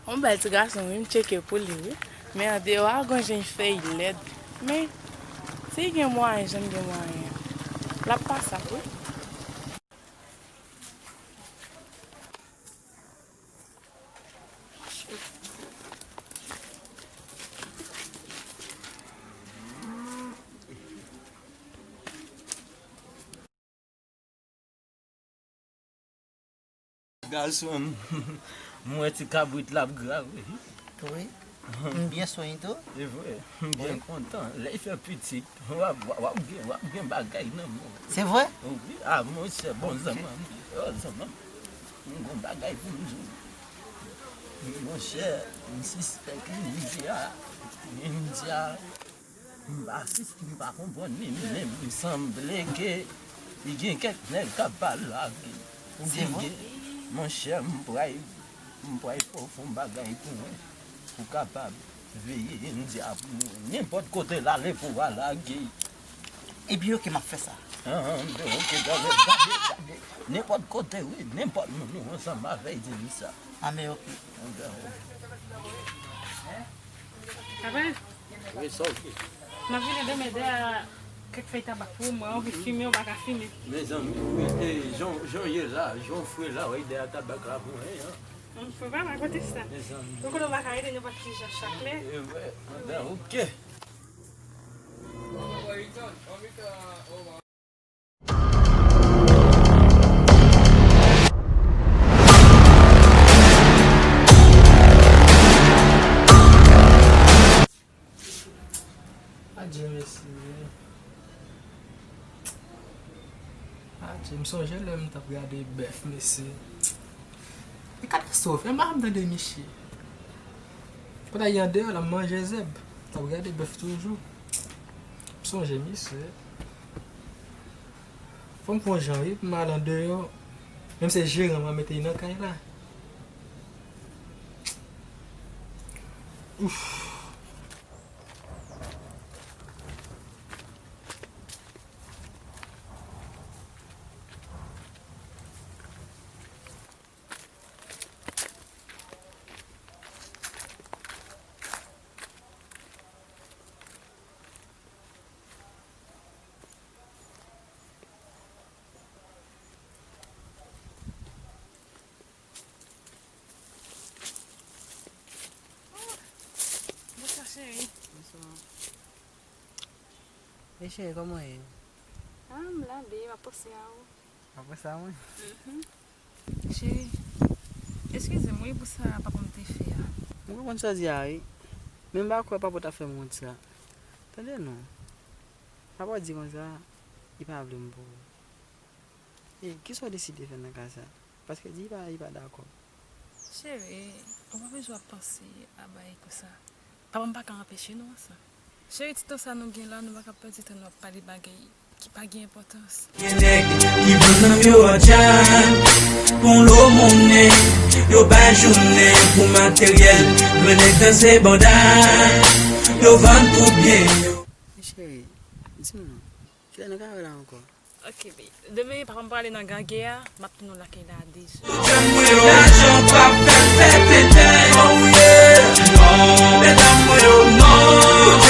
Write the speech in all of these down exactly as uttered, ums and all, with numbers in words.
Yon bèl ti gason, wi, m tcheke pou li, wi. Men andeyò a, gon jan l fè, li lèd. Men, si l gen mwayen, jan l gen mwayen an, l ap pase ap, wi. Gason, m wè ti kabrit la ap grave. Wi. M byen swen tou. Se vre, m byen kontan. Lè l fè pitit, w ap, w ap gen, w ap gen bagay nan men w. Se vre? Wi, a monchè, bon zanmi m, oh, zanmi m, m gon bagay pou m di w. Monchè, m sispèk Lydia, Lydia. M pa sispèk, m pa konprann li, men li sanble ke li gen kèk nèg k ap pale ak li. Oubyen gen, monchè, m pral, m pral fè w fè yon bagay pou mwen, pou w kapab veye Lydia pou mwen. Nenpòt kote l ale pou w al lage. Ebyen, oke, m ap fè sa. Ah, ah, oke, gade, gade, gade. Nenpòt kote, wi, nenpòt moun ou ansanm avè l, di li sa. Ah, men oke. Papa, wi, sa oke. M ap vini demen dèyè kèk fèy tabak pou mwen, ou vin fimen, ou pa ka fimen. Mezanmi, wi, e, jan, jan w ye la, jan w fre la, w ap dèyè tabak la pou mwen, an. An, fò pa rakonte sa. Mezanmi. Ou konnen w pa ka rete nenpòt ki jan chak lè. E, wè, anben, oke. Adje, mesye. Adje, m sonje lè m t ap gade bèf, mesye. E katastwòf, e m pa janm tande misye. Pandan y andeyò la, m manje zèb. M t ap gade bèf toujou. M sonje misye. Fò m fè yon jan, wi, pou m al andeyò. Menm se jeran m a mete nan kay la. Ouf. Bonswa, cheri. Bonswa. E cheri, kòman w ye? Ah, m la byen, m ap panse a ou. W ap panse a mwen? Mhm. Cheri, eskize m wi pou sa papa m te fè a. Mwen konprann sa w di a wi. Men m pa kwè papa w ta fè m wont sa. Tande non. Papa w di konsa, li pa vle m pou ou. E kisa w deside fè nan ka sa? Paske di li pa, li pa dakò. Cheri, ou pa bezwen ap panse a bagay konsa. Papa m pa ka anpeche nou ansanm. Cheri, ti tan sa nou gen la, nou pa ka pèdi tan nou ap pale bagay ki pa gen enpòtans. Gen nèg ki vann nanm yo an djab, pou lo monnen, yo bay jounen pou materyèl, grenn nèg danse banda, yo vann tout byen yo. Cheri, di m non, kilè nou ka wè la ankò? Ok, babe. Demen, papa m prale nan Gangè a, m ap tann ou lakay la a de zè. Lajan p ap fè l fè tenten, oh yeah. Non, medam mwen yo, non.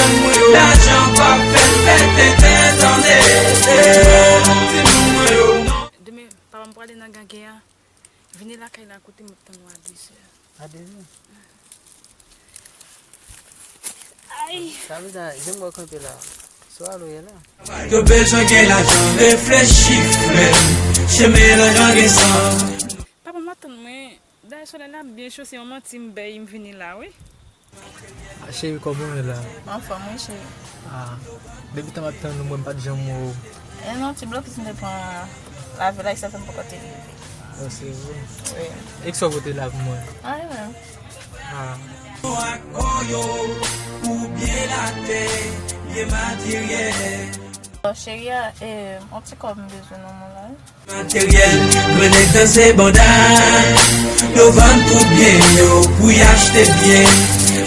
Lajan p ap fè l fè tenten, tande. Timoun mwen yo, non. Demen, papa m prale nan Gangè a, vini lakay la kote m ap tann ou a de zè. A de zè? Ay! Sa vle di, jan m wè w kanpe la, sou alo w ye la? Yo bezwen gen lajan, reflechi, frè m. Chemen lajan gen san. Papa m ap tann mwen. Dayè, solèy la byen cho, se yon manti m bay, m vini la, wi. Ah, cheri, kòman w ye la? Anfòm, wi, cheri. Ah, depi tan m ap tann ou, mwen m pa t janm wè w. E non, ti blokis m te pran lavil la, e sa fè m poko te rive. Oh, se vre? Wi. E kisa w pote la pou mwen? Anyen menm. Ah. Ak oyo, pou byen latè, byen materyèl. Bon, cheri a, e, yon ti kòb m bezwen nan men w la, wi. Materyèl, grenn nèg danse banda, yo vann tout byen yo pou y achte byen.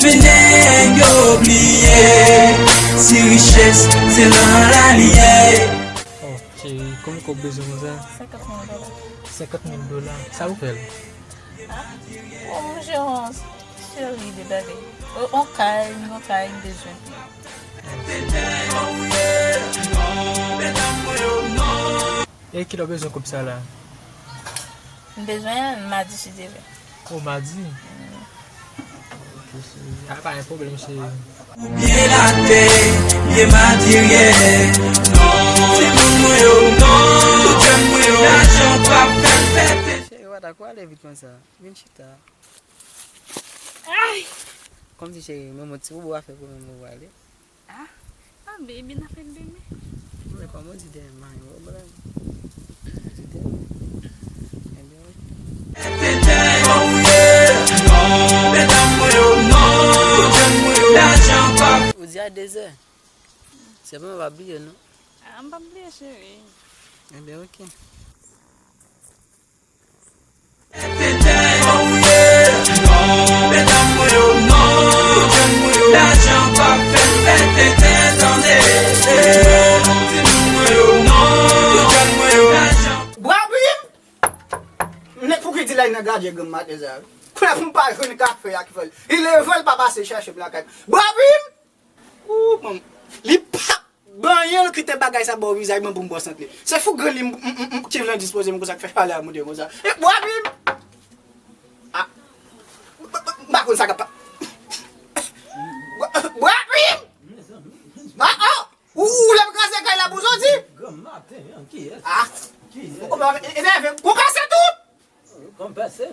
Men nèg yo bliye, si richès se lan la li ye. Oh, cheri, konbyen kòb w bezwen konsa? Senkant mil dola. Senkant mil dola? Sa pou fè l? Ah, pou yon jerans. Seri de bagay. O, on kay, m gon kay, m bezwen. E kilè w bezwen kòb sa la? M bezwen madi si Dye vle. O, madi? Ok, cheri. A, pa gen pwoblèm, cheri. Byen late, byen materye. Non, timoun mwen yo, non, tout jèn mwen yo, lajan p ap fè l pete. Cheri, w pa ta ko ale vit konsa. Vin chita. Ay! Kòmsi cheri, men yon ti bobo a fè pwoblèm pou w ale. Ah, ah, baby, n ap fè bebe. Men kòman w di dèyè m pa gen pwoblèm? Di dèyè m. Ebyen, wi. Ou di a dezè. Sèlman pa bliye, non? Ah, m p ap bliye, cheri. Ebyen, ok. Bwabi! M nèk pou ki di la nan gadye granm maten sa. Kounye a pou m pa jwenn kafe a ki fè l. Li leve l pa pase chèche m lakay. Bwabi! Ou, manm. Li pa Ban yon kite bagay sa ba w vizaj mwen pou m bò sant li. Se fou grenn li m, m, m, m, ki vle endispoze m konsa k fè chalè a moute konsa. E, bwabi m! Ah. M, m, m pa konn sa k ap pa. Bwa-, bwabi m! Ah, ah! Ou, ou vle m kraze kay la pou jodi? Granm maten an, kiyès? Ah! Kiyès? Ou pa e-, enève m. Ou pase tout! Konpè se,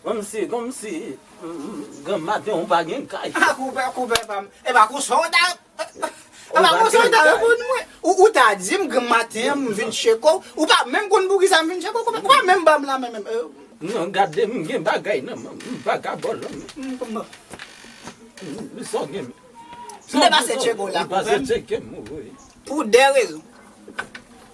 kòmsi, kòmsi, mm, granm maten ou pa gen kay. Ah, konpè, konpè pa m. E pa konsa w ta, e pa konsa w ta reponn mwen. Ou, ou ta di m granm maten an, m vin tcheke w. Ou pa menm konn poukisa m vin tcheke w, konpè. Ou pa menm ban m lamen menm. Eh. Non, gade m gen bagay nan men m, m pa ka ba w lamen. Mm, konpè. Mm, sa w gen. M te pase tcheke w la, konpè. Ou pase tcheke m, wi. Pou de rezon.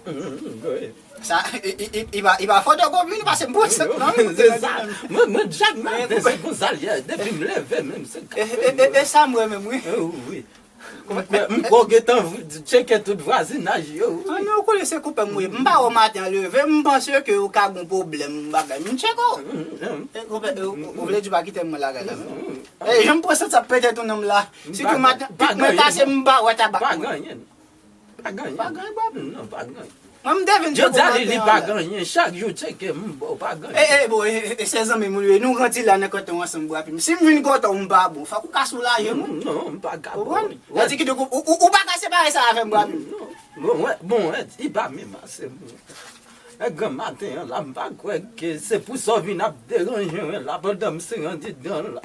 Mm, wi. Sa, i, i, i, i pa, i pa fotokopi, nou pase m pran sèt nan, wi. Se sa. Mwen, mwen, chak maten, se konsa l ye. Depi m leve, menm, se kafe. E, e, e, e sa m wè menm, wi. Eh, wi. M kwè, m kwè w gentan tcheke tout vwazinaj yo, wi. Ah, non, ou konnen se konpè m, wi. M pa wè w maten an leve, m panse ke ou ka gon pwoblèm, bagay. M tcheke w. Mm, mm. E, konpè, e, ou, ou vle di w pa kite m mwen lakay la, non? Mm, mm. E, jan m pran sèt sa pete tou nan m la. Sitou maten, mwen kase m pa wè tabak mwen. Pa gen anyen. Pa gen anyen. Pa gen anyen, bwabi. Non, pa gen anyen. Mwen, m te vin tcheke w maten an la. Jodi a, li, li pa gen anyen. Chak jou, tcheke m, bon, pa gen anyen. E, e, bon, e, e, e, se zanmi m, wi. Nou grandi la nan kanton ansanm, bwabi. Si m vin kote w, m pa bon. Fòk ou ka soulaje mwen. Non, m pa ka bon. Ou konprann? Ou, ou, ou pa ka separe sa avè m, bwabi. Non. Bon, wè, bon, wè, li pa menm ase bon. E granm maten an la, m pa kwè ke se pou sa w vin ap deranje mwen la pandan m se andidan la.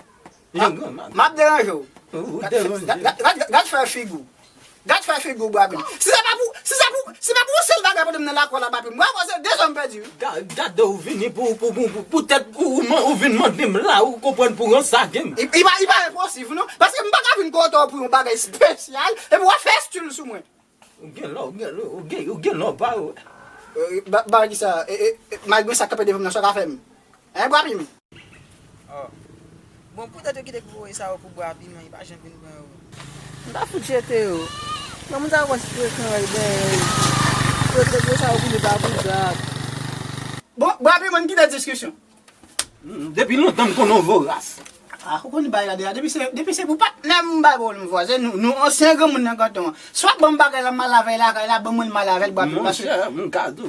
M ap, m ap deranje w. Ou deranje. Gad, gad, gad, gad fè figi w. Gad fè figi w, bwabi m. Si se pa pou, si se pou, si se pa pou yon sèl bagay pandan m nan lakou a la, bwabi m, m rapoze de zòn pèdi, wi. Ga-, gade w vini pou, pou, pou, pou, poutèt ou, ou man-, ou vin mande m la, ou konprann pou ransake m. I, i pa, i pa enposib, non. Paske m pa ka vin kote w pou yon bagay espesyal, epi w ap fè estil sou mwen. Ou gen lò, ou gen lò, ou gen, ou gen lò pa ou. Eh, ba, ba, kisa? Eh, eh, eh, malgre sa k kanpe devan m nan, sa w ka fè m? Hein, bwabi m? Oh. Bon, poutèt yo kite pou voye sa yo pou bwabi m nan, yo pa janm vin pran yo. M ta fout jete yo. Nan moun sa yo konn frekan, yo benyen yo. Yo te gwo sa yo pou li pa pou zak. Bon, bwabi m, ann kite diskisyon. Mm, depi lontan m konnen w voras. Ah, ou konn bagay la deja. Depi se, depi se pou patnè m bay pwoblèm vwazen, nou, nou ansyen granmoun nan kanton an. Swa ban m bagay la, m al avè l lakay la, ban mwen l, m al avè l, bwabi m, paske,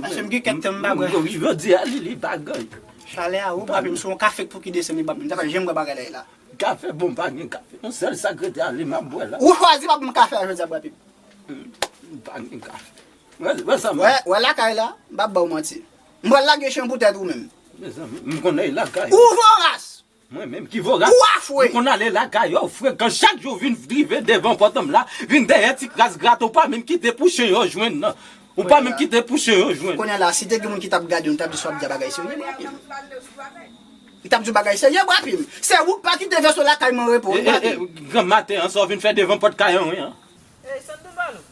paske m gen kèk tan m pa bwè. Jodi a, li, li pa gen. Chalè a, ou bwabi m, se yon kafe k pou ki desann li, bwabi m, m ta pa janm bwè bagay la la. Kafe bon, pa gen kafe. Yon sèl sa k rete a, li m ap bwè la. Ou chwazi pa ban m kafe a jodi a, bwabi m. Mm, pa gen kafe. Wè, wè sa m. Wè, wè lakay la, m p ap ba w manti. M pral lage chen pou tèt ou menm. Mezanmi, m konn al lakay. Ou voras! Mwen menm ki voras. Ou afwe! M konn ale lakay ou frekan. Chak jou vin rive devan pòt m la, vin dèyè ti kras grate, ou pa menm kite pou chen yo jwenn nan. Ou pa menm kite pou chen yo jwenn. Kounye a la, si te gen moun ki t ap gade w, li t ap di swa ap di a bagay serye, bwapi m. Li t ap di w bagay serye, bwapi m. Se ou k pa kite vèso lakay mwen repo, bwapi m. E, e, e, granm maten an, sa w vin fè devan pòt kay an, wi, an? Ey, Santo Balo.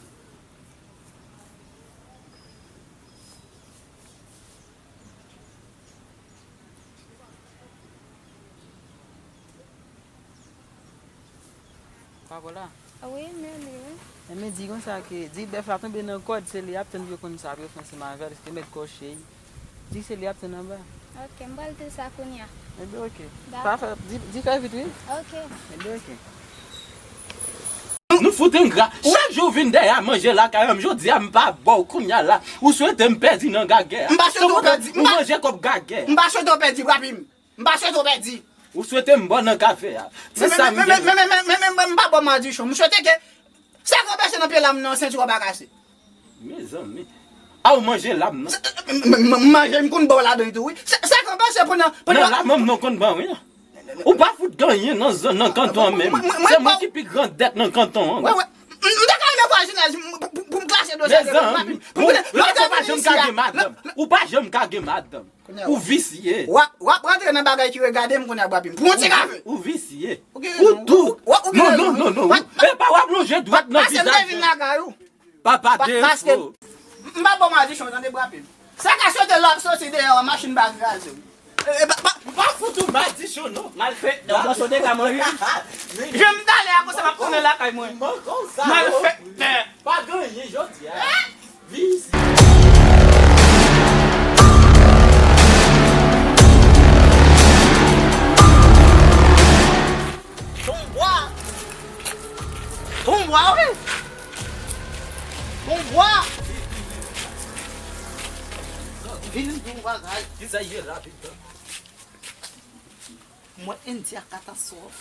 Papa la? Ah wi, men li, wi. Men di konsa ke, di bèf la tonbe nan kòd, se li ap tann pou yo konn sa, pou yo fè ansanm avè l, se te mèt kòche. Di se li ap tann anba. Ok, m pral di l sa kounye a. Ebyen, ok. Dakò. Pa fè, di, di fè vit, wi. Ok. Ebyen, ok. Nou fout engra. Chak jou w vin dèyè a manje lakay an, jodi a m pa ba w kounye a la. Ou swete m pèdi nan gagè a. M pa swete w pèdi. Ou manje kòb gagè. M pa swete w pèdi, Brapim. M pa swete w pèdi. Ou swete m ba w nan kafe a. Se sa m gen. Men, men, men, men, men, men, men, m pa ba w madichon. M swete ke sa k anpeche nan pye lam nan, senti w pa kase. Mezanmi. A w manje lam nan. M, m, m, m manje, m konn ba w ladan tou, wi. Sa, sa k anpeche pou nan, pou nan lam nan, m non konn ba w, wi. Ou pa fout gen anyen nan zòn, nan kanton an menm. Se mwen ki pi gran dèt nan kanton an. Wè, wè. M, m ta ka renmen vwazinaj, m, pou, pou, pou m klase dosye de Brapim. Pou m konnen, lè w pa janm ka gen madanm. Ou pa janm ka gen madanm. Ou visye. W ap, w ap rantre nan bagay ki regade m kounye a, Brapim. Pou yon ti kafe. Ou visye. Ou tou. Ou, ou, ou gen rezon. Non, non, non, non. E pa w ap lonje dwèt nan vizaj mwen. Papa defo. Paske m pa ba w madichon, tande, Brapim. Sa ka soti lè w ap soti deyò a, machin pa kraze w. E, e, pa, pa, pa fout ou madichon, non. Malfektè, w panse w te ka manje? Je m talè a konsa m ap tounen lakay mwen. Malfektè. Pa gen anyen jodi a. Vizye. Ton bwa. Ton bwa, wi. Ton bwa. Vin pou bagay. Kisa ye la, pitan? Mwen, India katastwòf.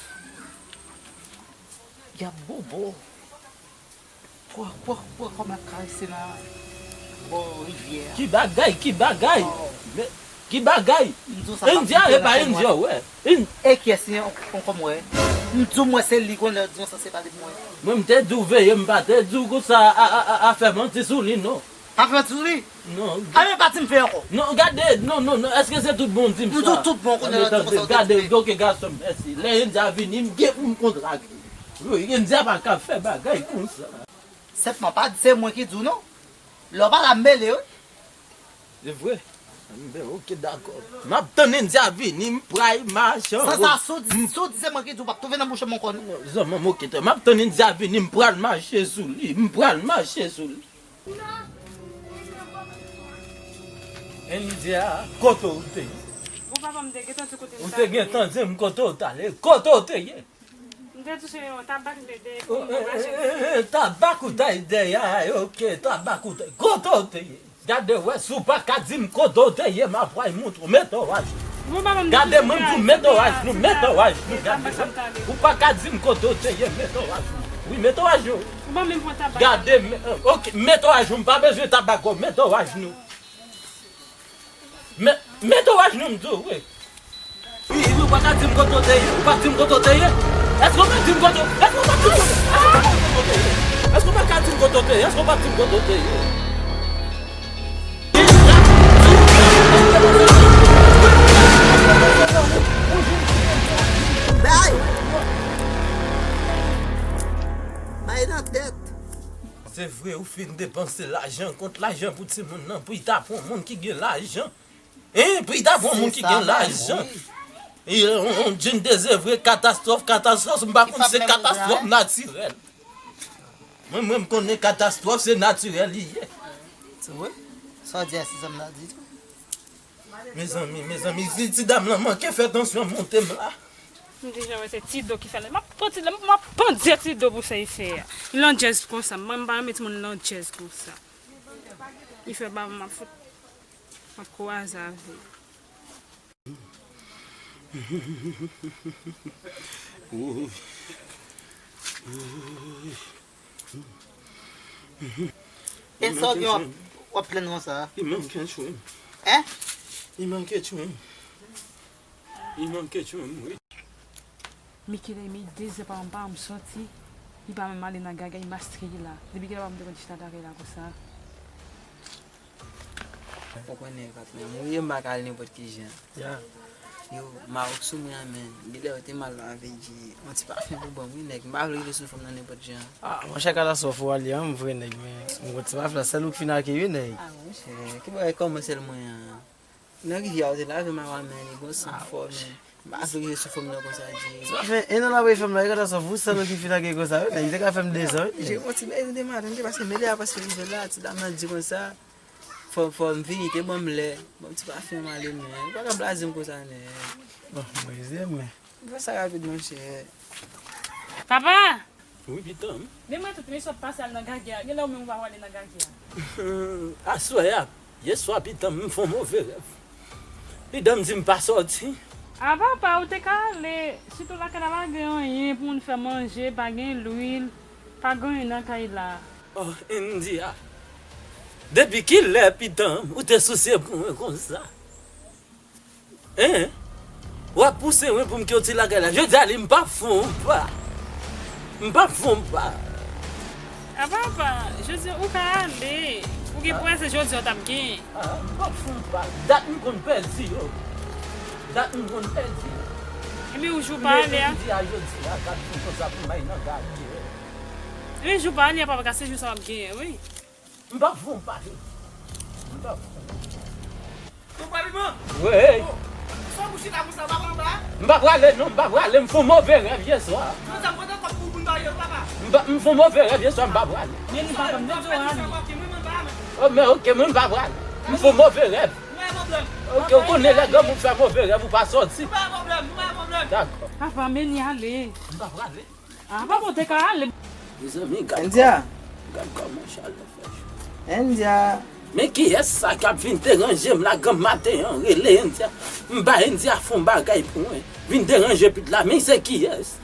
Y ap bobo. Pwa, pwa, pwa, kòm ap karese nan bò rivyè a. Ki bagay, ki bagay? Oh. Men, ki bagay? M di w sa, India, e pa India, wè. In- E kiyès li, on, on, kòm wè? M di w, mwen, se li konnen, di w sa, se pa de mwen. Mwen, m te di w veye, m pa te di w konsa, a, a, a, a fè manti sou li, non. Pa fè manti sou li? Non. A, men pa di m fè ankò. Non, gade, non, non, non, èske se tout bon, di m sa? M di w tout bon, konnen, di w konsa, gade, ok, gason, mèsi. Lè India vini, m gen pou m kontrake. Wi, India pa ka fè bagay konsa. Senpman, pa di se mwen ki di w non. Lè w pa la, m mele, wi. Se vre? Enben, ok, dakò. M ap tann India vini, m pral mache. San sa, si w di, si w di se mwen ki di w, w p ap twouve nan bouch mwen ankò non. Zanmi m, ok, m ap tann India vini, m pral mache sou li, m pral mache sou li. India, kote w te ye? Ou papa m te gentan di kote m te ye. Ou te gentan di m kote w t ale, kote w te ye? M te di se yon tabak m te dèyè pou m mache. Eh, eh, eh, eh, tabak ou t al dèyè a, ok, tabak ou t al, kote w te ye? Gade wè, si w pa ka di m kote w te ye, m ap pral montre w, mete w ajenou. Gade mwen, m di w, mete w ajenou, mete w ajenou, gade wè. Ou pa ka di m kote w te ye, mete w ajenou. Wi, mete w ajenou. Gade, me- eh, ok, mete w ajenou, m pa bezwen tabak ou, mete w ajenou. Men, mete w ajenou, m di w, wi. Wi, wi, ou pa ka di m kote w te ye, ou pa di m kote w te ye. Èske ou pa di m kote, èske ou pa di m kote, èske ou pa di m kote w te ye? Èske ou pa ka di m kote w te ye? Èske ou pa di m kote w te ye? Bay! Bay nan tèt! Se vre, ou fin depanse lajan, kont lajan pou timoun nan, pou l ta pran moun ki gen lajan. Hein, pou l ta pran moun ki gen lajan. E, on, on djin dezevre, katastwòf, katastwòf, m pa konn se katastwòf natirèl. Mwen, mwen, m konnen katastwòf, se natirèl li ye. Se vre? Sa w di a, se sa m ta di tou. Mezanmi, mezanmi, si ti dam lan manke fè tansyon monte m la. M deja wè se Tido ki fè l. M ap pran ti, m ap pandye Tido pou sa l fè a. Landjèz konsa. Mwen, m pa renmen timoun landjèz konsa. Li fè ba m ap fout. M ap kwaze avè l. E sa w gen w ap, w ap plenn konsa? Li manke tchwe m. Hein? Li manke tchwe m. Li manke tchwe m, wi. Mikele, mi dezè pa m, pa m soti. Li pa menm ale nan gagay mastriye la. Depi kilè papa m te konn chita lakay la konsa? Ou konnen, patnè m, ou ye m pa ka al nenpòt ki jan. Ya. Yo, mawòk sou mwen an, men. Genlè yo te mal lave, di, yon ti pafen pou ban m, wi, nèg. M pa vle rive sou fanm nan nenpòt jan. Ah, monchè, katastwòf ou ale an, m vre, nèg, men. M gon ti pafen la, sèl ou k fin akeyi, wi, nèg. Ah, monchè, ki bagay kòman sèl mwen an? Nan rivyè a, ou te lave mawa, men, li gon san fò, men. M pa vle rive sou fanm nan konsa, di. Ti pafen, e nan lave fanm nan, e katastwòf, ou sèl ou ki fin akeyi konsa, wi, nèg, li te ka fè m dezan, wi, nèg. Gon ti bèy de maten, m te pase mele a, pase rive la, ti dam nan di konsa. Fò, fò m vini, te ban m lè. Ban m ti pafen m ale, men. Ou pa ka blaze m konsa, nèg. Bon, mwen, se mwen. Fè sa rapid, monchè. Papa! Wi, pitanm. Men mwen tout, men sot pase al nan gagè a. Genlè ou menm ou pa prale nan gagè a. Aswè a, yèswa, pitanm, m fè yon move rèv. Pitanm di m pa sòti. A papa, ou te ka ale. Sitou lakay la pa gen anyen pou moun fè manje, pa gen lwil, pa gen anyen nan kay la. Oh, India. Depi kilè, pitanm, ou te sousye pou mwen konsa? Hein? W ap pouse mwen pou m kite lakay la. Jodi a li m p ap fè yon pa. M p ap fè yon pa. A papa, jodi a ou ka ale. Ou gen prese jodi a w t ap genyen. Ah, m p ap fè yon pa. Dat m konn pèdi yo. Dat m konn pèdi yo. Ebyen ou jou pa ale a. Jodi a, jodi a, gad fè konsa pou m bay nan gad. Ebyen jou pa ale a papa, ka se jou sa w ap genyen, wi. M p ap fè yon pa jodi. M p ap fè yon pa. Tonton Piman! Wi! Sa w bouch la konsa, papa anba? M pa prale non, m pa prale, m fè yon move rèv yè swa. Konsa m pote kòb pou ou pou n marye wi papa. M pa, m fè yon move rèv yè swa, m pa prale. Men li pa konn, men Johan li. Oh, men oke, men m pa prale. M fè yon move rèv. Oke, ou konnen lè granmoun fè move rèv, ou pa sòti. Dakò. Papa, men li ale. M pa prale. Ah, pa bon, te ka ale. Mezanmi, gad India. Gad kòman chalè fè cho. India. Men kiyès sa k ap vin deranje m la granm maten an, rele India. M ba India fè yon bagay pou mwen. Vin deranje pit la, men se kiyès?